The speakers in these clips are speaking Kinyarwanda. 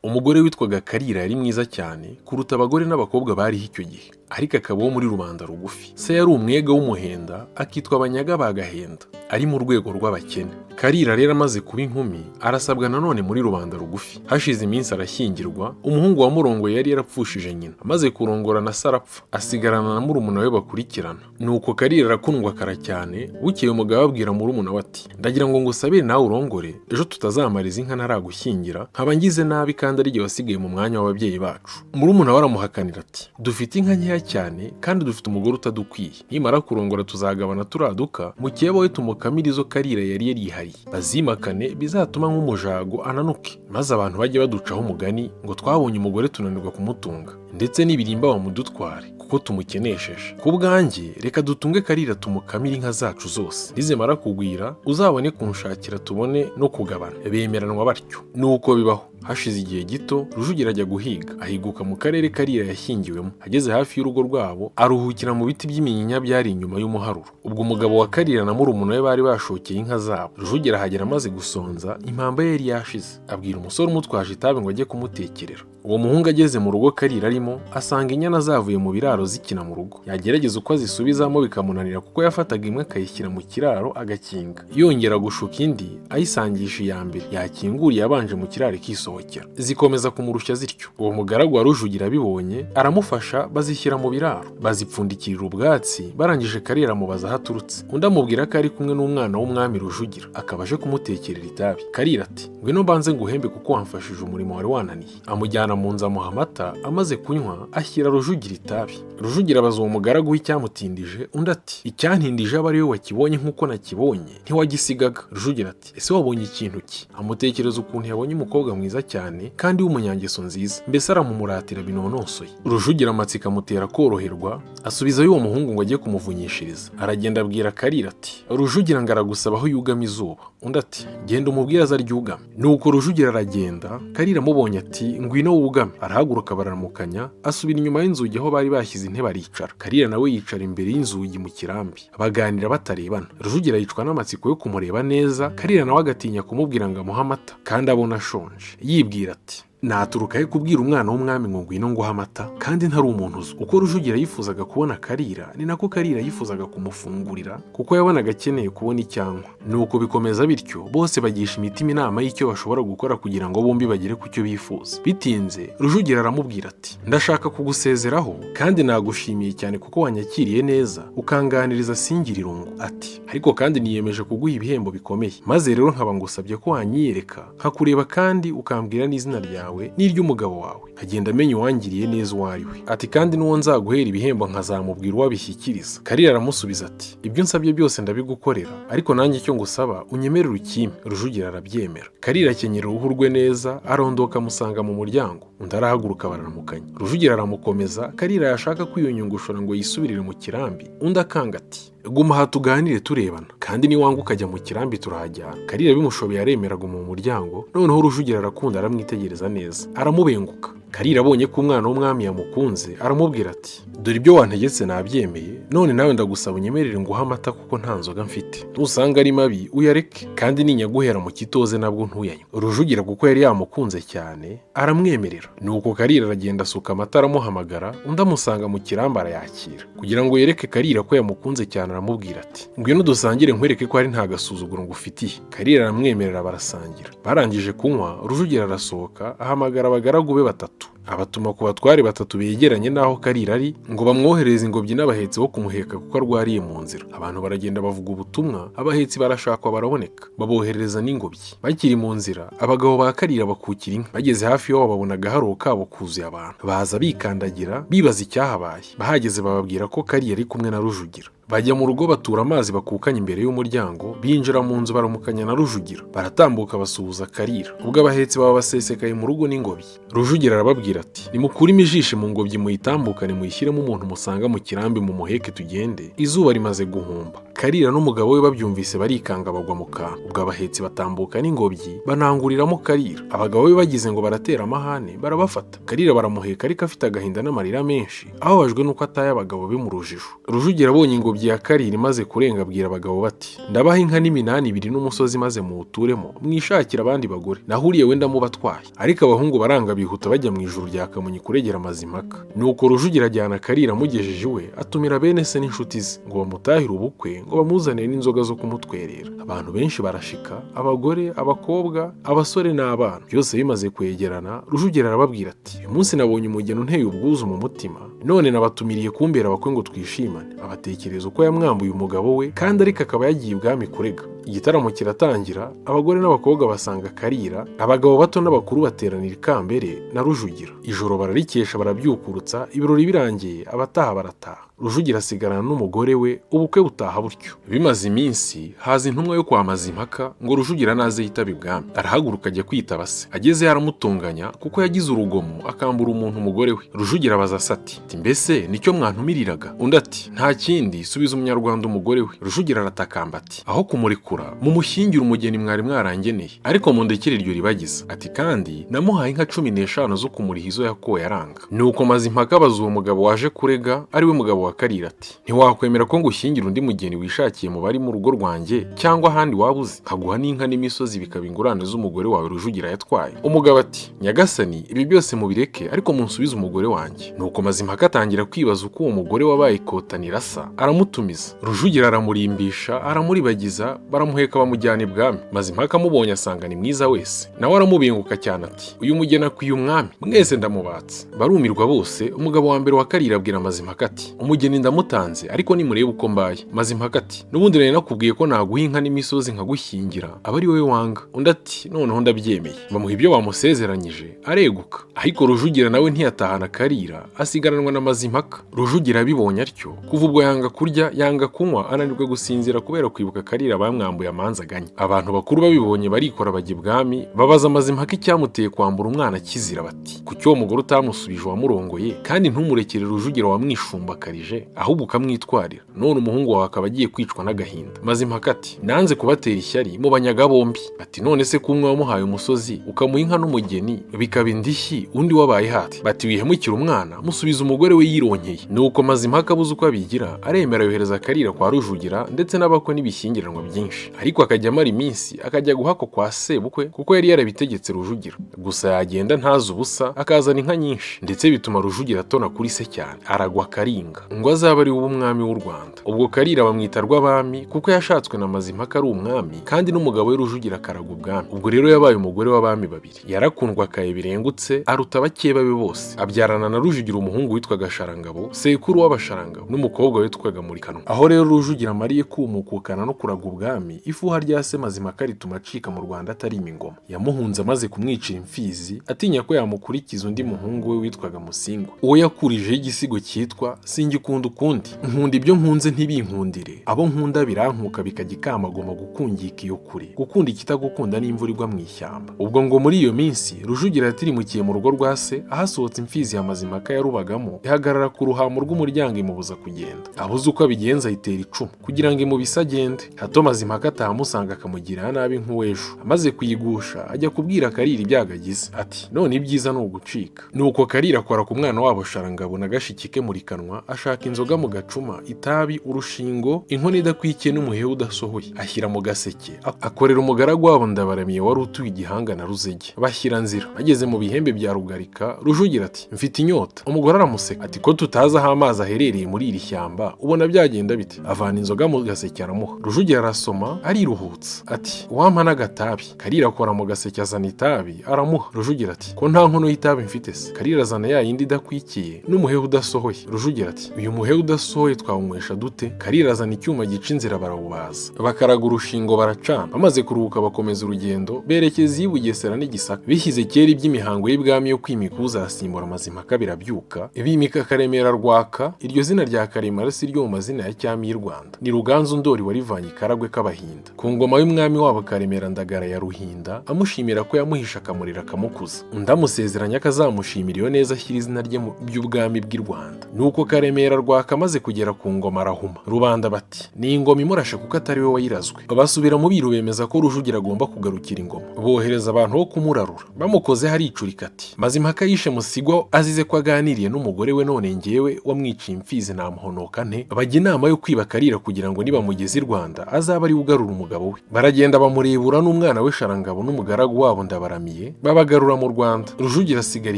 Umugore witwaga Karira yari mwiza cyane kuruta abagore n'abakobwa bariho icyo gihe, ariko akaba uwo muri rubanda rugufi. Se yari umwega w'umuhenda, akitwa Abanyaga ba Gahenda, ari mu rwego rw'abakene. Karira rero amaze kuba inkumi, arasabwa nanone muri rubanda rugufi. Hashize iminsi arashyingirwa. Umuhungu wamurongoye yari yarapfushije nyina. Amaze kurongora na se arapfa, asigarana na murumuna we bakurikirana. Nuko Karira arakundwa kara cyane. Bukeye umugabo abwira murumuna we ati: "Ndagira ngo ngusabire nawe urongore, ejo tutazamariza inka ntaragushyingira, nkaba ngize nabi kandi ari jye wasigaye mu mwanya w'ababyeyi bacu." Murumuna we aramuhakanira ati: "Dufite inka nkeya cyane kandi dufite umugore utadukwiye. Nimara kurongora tuzagabana turaduka, mukeba we tumukamire izo Karira yari yarihariye, bazimakane, bizatuma nk'umujago ananuke, maze abantu bajye baducaho umugani ngo twabonye umugore tunanirwa kumutunga, ndetse n'ibirimba bamudutware kuko tumukenesheje. Ku bwanjye reka dutunge Karira, tumukamire inka zacu zose, nizimara kugwira uzabone kunshakira tubone no kugabana." Bemeranwa batyo, nuko bibaho. Hashize igihe gito Rujugira ajya guhiga, ahiguka mu karere Karira yashyingiwemo. Ageze hafi y'urugo rwabo aruhukira mu biti by'iminyinya byari inyuma y'umuharuro. Ubwo umugabo wa Karira na murumuna we bari bashokeye inka zabo. Rujugira ahagera amaze gusonza, impamba ye yari yashize. Abwira umusore umutwaje itabi ngo ajye kumutekerera. Uwo muhungu ageze mu rugo Karira arimo, asanga inyana zavuye mu biraro zikina mu rugo. Yagerageza uko azisubizamo bikamunanira, kuko yafataga imwe akayishyira mu kiraro agakinga, yongera gushuka indi ayisangisha iya mbere, yakinguriye abanje mu kiraro ikisohokera. Zikomeza kumurushya zityo. Uwo mugaragu wa Rujugira abibonye aramufasha, bazishyira mu biraro, bazipfundikirira ubwatsi. Barangije Karira amubaza aho aturutse. Undi amubwira ko ari kumwe n'umwana w'umwami Rujugira, akaba aje kumutekerera itabi. Karira ati: "Ngwino mbanze nguhembe kuko wamfashije umurimo wari wananiye." Amujyana mu nzu, amuha amata. Amaze kunywa ashyira Rujugira itabi. Rujugira abaza uwo mugaragu w'icyamutindije. Undi ati: "Icyantindije aba ari we wakibonye nk'uko nakibonye, ntiwagisigaga." Rujugira ati: "Ese wabonye ikintu ki?" Amutekereza ukuntu yabonye umukobwa mwiza cyane kandi w'umunyangeso nziza, mbese aramumuratira binonosoye. Rujugira amatsiko amutera koroherwa, asubizayo uwo muhungu ngo ajye kumuvunyishiriza. Aragenda abwira Karira ati: "Rujugira ngo aragusaba aho yugama izuba." Undi ati: "Genda umubwire aze aryugame." Nuko Rujugira aragenda. Karira amubonye ati: "Ngwino wugame." Arahaguruka bararamukanya, asubira inyuma y'inzugi aho bari bashyize intebe aricara. Karira nawe yicara imbere y'inzugi mu kirambi, baganira batarebana. Rujugira yicwa n'amatsiko yo kumureba neza, Karira nawe agatinya kumubwira ngo amuhe amata kandi abona ashonje. Yibwira ati: "Naturuka he kubwira umwana w'umwami ngo ngwino nguhe amata kandi ntari umuntu uzwi?" Uko Rujugira yifuzaga kubona Karira ni nako Karira yifuzaga kumufungurira, kuko yabonaga akeneye kubona icyanywa. Nuko bikomeza bityo, bose bagisha imitima inama y'icyo bashobora gukora kugira ngo bombi bagere ku cyo bifuza. Bitinze Rujugira aramubwira ati: "Ndashaka kugusezeraho kandi nagushimiye cyane kuko wanyakiriye neza, ukanganiriza singira irungu." Ati: "Ariko kandi niyemeje kuguha ibihembo bikomeye, maze rero nkaba ngusabye ko wanyiyereka nkakureba, kandi ukambwira n'izina ryawe n'iry'umugabo wawe, nkagenda amenya uwangiriye neza uwo ari we." Ati: "Kandi n'uwo nzaguhera ibihembo nkazamubwira uwo abishyikiriza." Karira aramusubiza ati: "Ibyo unsabye byose ndabigukorera, ariko nanjye icyo ngusaba unyemerere ukimpe." Rujugira arabyemera. Karira akenyera uruhu rwe neza, arondoka amusanga mu muryango. Undi arahaguruka bararamukanya. Rujugira aramukomeza. Karira yashaka kwiyunyungushura ngo yisubirire mu kirambi, undi akanga ati: "Guma aha tuganire turebana, kandi niwanga ukajya mu kirambi turahajyana." Karira bimushobeye aremera, aguma mu muryango. Noneho Rujugira arakunda, aramwitegereza neza, aramubenguka. Karira abonye ko umwana w'umwami yamukunze, aramubwira ati: "Dore ibyo wantegetse nabyemeye, none nawe ndagusaba unyemerere nguhe amata kuko nta nzoga mfite. Nusanga ari mabi uyareke, kandi ninyaguhera mu kitoze nabwo ntuyanywe." Rujugira kuko yari yamukunze cyane aramwemerera. Nuko Karira aragenda asuka amata, aramuhamagara. Undi amusanga mu kirambi, arayakira. Kugira ngo yereke Karira ko yamukunze cyane, aramubwira ati: "Ngwino dusangire nkwereke ko ari nta gasuzuguro ngufitiye." Karira aramwemerera, barasangira. Barangije kunywa, Rujugira arasohoka, ahamagara abagaragu be batatu, abatuma ku batware batatu begeranye n'aho Karira ari ngo bamwohereze ingobyi n'abahetsi bo kumuheka kuko arwariye mu nzira. Abantu baragenda bavuga ubutumwa, abahetsi barashakwa baraboneka, baboherereza n'ingobyi. Bakiri mu nzira, abagabo ba Karira bakukira inka. Bageze hafi y'aho babona agaharuro kabo kuzuye abantu, baza bikandagira bibaza icyahabaye. Bahageze bababwira ko Karira ari kumwe na Rujugira. Bajya mu rugo, batura amazi bakukanye imbere y'umuryango, binjira mu nzu, baramukanya na Rujugira, baratambuka basuhuza Karira. Ubwo abahetsi baba basesekaye mu rugo n'ingobyi. Rujugira arababwira ati: "Nimukure imijishi mu ngobyi, muyitambukane, muyishyiremo umuntu musanga mu kirambi, mu muheke tugende, izuba rimaze guhumba." Karira n'umugabo we babyumvise barikanga, bagwa mu kantu. Ubwo abahetsi batambuka n'ingobyi, bananguriramo Karira. Abagabo be bagize ngo baratera amahane, barabafata. Karira baramuheka, ariko afite agahinda n'amarira menshi, ababajwe n'uko ataye abagabo be mu rujijo. Rujugira abonye ingobyi Ingobyi ya Karira imaze kurenga, abwira abagabo bati: "Ndabaha inka n'iminani ibiri n'umusozi, maze muwuturemo, mwishakire abandi bagore, naho uriya wenda mubatwaye." Ariko abahungu baranga, bihuta bajya mu ijuru rya Kamonyi kuregera Mazimpaka. Nuko Rujugira ajyana Karira, amugejeje iwe atumira bene se n'inshuti ze ngo bamutahire ubukwe, ngo bamuzanire n'inzoga zo kumutwerera. Abantu benshi barashika, abagore, abakobwa, abasore n'abana. Byose bimaze kwegerana, Rujugira arababwira ati: "Uyu munsi nabonye umugeni unteye ubwuzu mu mutima, none nabatumiriye kumbera abakwe ngo twishimane." Abatekereza uko yamwambuye umugabo we, kandi ariko akaba yagiye ibwami kurega. Igitaramo kiratangira, abagore n'abakobwa basanga Karira, abagabo bato n'abakuru bateranira ikambere na Rujugira. Ijoro bararikesha, barabyukurutsa. Ibirori birangiye, abataha barataha, Rujugira asigarana n'umugore we, ubukwe butaha butyo. Bimaze iminsi, haza intumwa yo kwa Mazimpaka ngo Rujugira naze yitaba ibwami. Arahaguruka ajya kwitaba se. Agezeyo aramutunganya kuko yagize urugomo akambura umuntu umugore we. Rujugira abaza se ati: "Mbese nicyo mwantumiriraga?" Undi ati: "Nta kindi, subiza umunyarwanda umugore we." Rujugira aratakamba ati: "Aho kumurekura, mumushyingire umugeni mwari mwarangeneye, ariko mundekere iryo ribagiza." Ati: "Kandi namuhaye inka 15 zo kumuriha izo yakoye aranga." Nuko Mazimpaka abaza uwo mugabo waje kurega, ari we mugabo wa Karira, ati: "Ntiwakwemera ko ngushyingira undi mugeni wishakiye mu bari mu rugo rwanjye cyangwa ahandi waba uzi, nkaguha n'inka n'imisozi bikaba ingurane z'umugore wawe Rujugira yatwaye?" Umugabo ati: "Nyagasani, ibi byose mubireke, ariko munsubize umugore wanjye." Nuko Mazimpaka atangira kwibaza uko uwo mugore wabaye ikotanira asa, aramutumiza. Rujugira aramurimbisha, aramuribagiza, baramuheka bamujyana ibwami. Mazimpaka amubonye asanga ni mwiza wese, nawe aramubinguka cyane ati: "Uyu mugeni akwiye umwami, mwese ndamubatse." Barumirwa bose. Umugabo wa mbere wa Karira abwira Mazimpaka ati: "Umugeni ndamutanze, ariko nimurebe uko mbaye." Mazimpaka ati: "N'ubundi nari nakubwiye ko naguha inka n'imisozi nkagushyingira, aba ari wowe wanga." Undi ati: "Noneho ndabyemeye." Bamuha ibyo bamusezeranyije, areguka. Ariko Rujugira nawe ntiyatahana Karira, asigaranwa na Mazimpaka. Rujugira abibonye atyo, kuva ubwo yanga kurya, yanga kunywa, ananirwa gusinzira kubera kwibuka Karira bamwambuye amanzaganya. Abantu bakuru babibonye barikora, bajya ibwami, babaza Mazimpaka icyamuteye kwambura umwana akizira, bati: "Kuki uwo mugore utamusubije uwamurongoye, kandi ntumurekere Rujugira wamwishumbakarije, ahubwo ukamwitwarira, none umuhungu wawe akaba agiye kwicwa n'agahinda?" Mazimpaka ati: "Nanze kubatera ishyari mu banyaga bombi." Ati: "None se ko umwe wamuhaye umusozi, ukamuha inka n'umugeni bikaba indishyi, undi wabaye hati?" Bati: "Wihemukira umwana, musubiza umugore we yironkeye." Nuko Mazimpaka abuze uko abigira, aremera, yohereza Karira kwa Rujugira ndetse n'abakwe n'ibishyingiranwa byinshi, ariko akajya amara iminsi akajya guhakwa kwa sebukwe, kuko yari yarabitegetse Rujugira. Gusa yagenda ntaze ubusa, akazana inka nyinshi, ndetse bituma Rujugira atona kuri se cyane, aragwa Karinga ngo azabe ari we umwami w'u Rwanda. Ubwo Karira bamwita Rw'abami kuko yashatswe na Mazimpaka ari umwami, kandi n'umugabo we Rujugira akaraga ubwami. Ubwo rero yabaye umugore w'abami babiri. Yarakundwa akaye birengutse, aruta abakeba be bose. Abyarana na Rujugira umuhungu witwaga Sharangabo, sekuru w'Abasharangabo, n'umukobwa witwaga Murikanwa. Aho rero Rujugira amariye kumukukana no kuraga ubwami, ifuha rya se Mazimpaka rituma acika mu Rwanda atarima ingoma. Yamuhunze amaze kumwicira imfizi, atinya ko yamukurikiza undi muhungu we witwaga Musingwa, uwo yakurijeho igisigo cyitwa "Singikunda ukundi". Nkunda ibyo nkunze ntibinkundire, abo nkunda birankuka bikajya ikamagoma, gukungika iyo kure, gukunda ikitagukunda n'imvura igwa mu ishyamba. Ubwo ngo muri iyo minsi Rujugira yatirimukiye mu rugo rwa se, ahasohotse imfizi ya Mazimpaka yarubagamo, ihagarara ku ruhamo rw'umuryango imubuza kugenda. Abuze uko abigenza, ayitera icumu kugira ngo imubise agende, hato Mazimpaka atahamusanga akamugirira nabi nk'uw'ejo. Amaze kuyigusha, ajya kubwira Karira ibyago agize, ati: "None ibyiza ni ugucika." Nuko Karira akora ku mwana wabo Sharangabo na gashiki ke Murikanwa, ashaka inzoga mu gacuma, itabi, urushingo, inkono idakwikiye n'umuheha udasohoye, ashyira mu gaseke, akorera umugaragu wabo Ndabaramiye wari utuye igihanga na Ruzege. Bashyira nzira, bageze mu bihembe bya Rugarika, Rujugira ati: "Mfite inyota." Umugore aramuseka ati: "Ko tutazi aho amazi aherereye muri iri shyamba, ubona byagenda bite?" Avana inzoga mu gaseke aramuha. Rujugira arasoma, ariruhutsa, ati: "Wampa n'agatabi." Karira akora mu gaseke, azana itabi aramuha. Rujugira ati: "Ko nta nkono y'itabi mfite se?" Karira azana ya yindi idakwikiye n'umuheha udasohoye. Rujugira ati: "Uyu muheha udasohoye twawunywesha dute?" Karira azana icyuma gica inzira, barawubaza, bakaraga urushingo, baracana. Bamaze kuruhuka, bakomeza urugendo berekeza iyo i Bugesera n'iGisaka. Bishyize kera, iby'imihango y'ibwami yo kwimika uzasimbura Mazimpaka birabyuka, bimika Karemera Rwaka. Iryo zina rya Karemera si ryo mu mazina ya cyami y'u Rwanda, ni Ruganzu Ndori warivanye i Karagwe k'Abahima. Gahinda ku ngoma y'umwami wabo Karemera Ndagara ya Ruhinda, amushimira ko yamuhishe akamurera akamukuza. Undi amusezeranya ko azamushimira iyo neza ashyira izina rye mu by'ubwami bw'i Rwanda. Nuko Karemera Rwaka amaze kugera ku ngoma arahuma. Rubanda bati: "Ni ingoma imurashe kuko atari we wayirazwe." Basubira mu biru bemeza ko Rujugira agomba kugarukira ingoma. Bohereza abantu bo kumurarura. Bamukoze haricurika ati: "Mazimpaka yishe Musigwa azize ko aganiriye n'umugore we, none ngewe wamwiciye imfizi namuhonoka nte?" Bajya inama yo kwiba Kalira kugira ngo nibamugeze i Rwanda azabe ari we ugarura umugabo we. Baragenda bamurebura n'umwana we Sharangabo n'umugaragu wabo Ndabaramiye, babagarura mu Rwanda. Rujugira asigara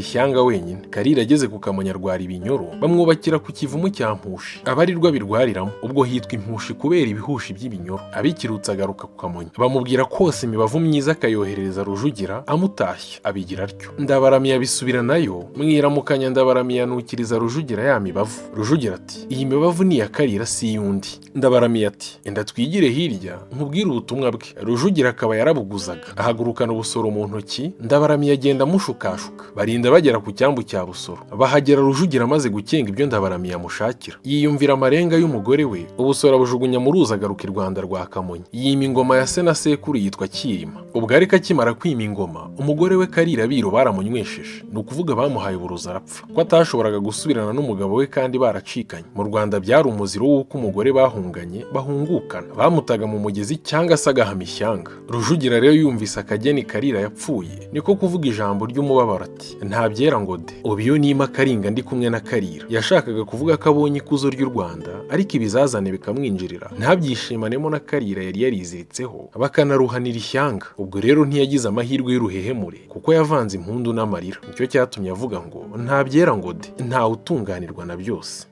ishyanga wenyine. Kalira ageze ku Kamonyi arwara ibinyoro, bamwubakira ku kivumu cya Mpushi, abarirwa birwariramo. Ubwo hitwa Impushi kubera ibihushi by'ibinyoro. Abikirutse agaruka ku Kamonyi, bamubwira kose imibavu myiza akayoherereza Rujugira amutashya, abigira atyo. Ndabaramiye abisubira nayo mwiramukanya. Ndabaramiye anukiriza Rujugira ya mibavu. Rujugira ati: "Iyi mibavu ni iya Kalira, si iy'undi." Ndabaramiye ati: "Enda twigire hirya nkubwire ubutumwa bwe." Rujugira akaba yarabuguzaga, ahagurukana ubusoro mu ntoki. Ndabaramiye agenda amushukashuka, barinda bagera ku cyambu cya Busoro. Bahagera Rujugira amaze gukenga ibyo Ndabaramiye amushakira, yiyumvira amarenga y'umugore we. Ubusoro abujugunya mu ruzi, agaruka i Rwanda rwa Kamonyi, yima ingoma ya se na sekuru, yitwa Cyirima. Ubwo ariko akimara kwima ingoma, umugore we Kalira Biru baramunywesheje, ni ukuvuga bamuhaye uburozi arapfa, ko atashoboraga gusubirana n'umugabo we kandi baracikanye. Mu Rwanda byari umuziro w'uko umugore bahunganye bahungukana, bamutaga mu mugezi cyangwa se agahama ishyanga. Rujugira rero yumvise akageni Kalira yapfuye, niko kuvuga ijambo ry'umubabaro ati: "Nta byera ngo de, ubu iyo nima Karinga ndi kumwe na Kalira." Yashakaga kuvuga ko abonye ikuzo ry'u Rwanda, ariko ibizazane bikamwinjirira ntabyishimanemo na Kalira yari yariziritseho, bakanaruhanira ishyanga. Ubwo rero ntiyagize amahirwe y'uruhehemure kuko yavanze impundu n'amarira. Nicyo cyatumye avuga ngo: "Nta byera ngo de, ntawe utunganirwa na byose."